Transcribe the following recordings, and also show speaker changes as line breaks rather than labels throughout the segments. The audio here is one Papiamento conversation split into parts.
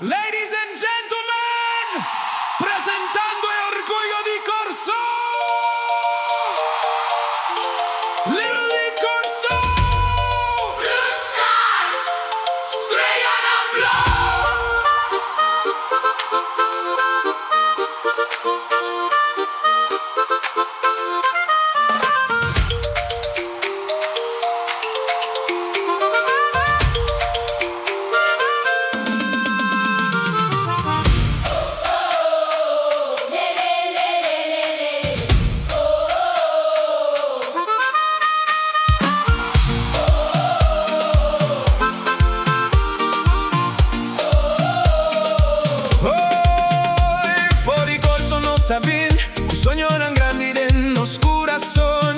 Ladies and gentlemen, presentando e orguyo di Kòrsou, Little League Kòrsou! Blue Stars! Streanan Blou! Oi, for di Kòrsou nos ta bin, ku soñonan grandi den nos kurason.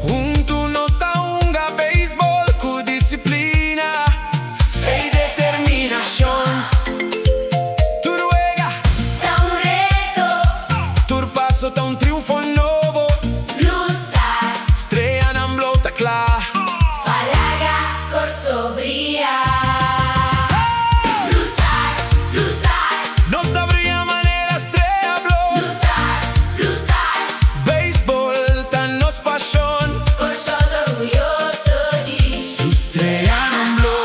Huntu nos ta hunga beisbòl ku disiplina, fe i determinashon. Tur wega,
Ta un reto.
Tur paso ta un triunfo nobo.
Blue Stars.
Streanan blou ta kla.
Pa laga Kòrsou bria. Blue Stars, Blue Stars.
Nos ta bria manera strea blou.
Blue Stars, Blue Stars.
Beisbòl ta nos pashon.
Kòrsou orguyoso di
su streanan blou.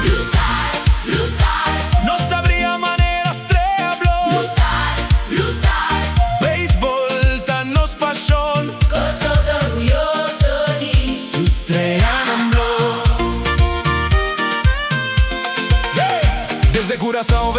Blue Stars, Blue Stars.
Nos ta bria manera strea blou.
Blue Stars, Blue Stars.
Beisbòl ta nos pashon.
Kòrsou orguyoso di
su streanan blou. Desde Curaçao.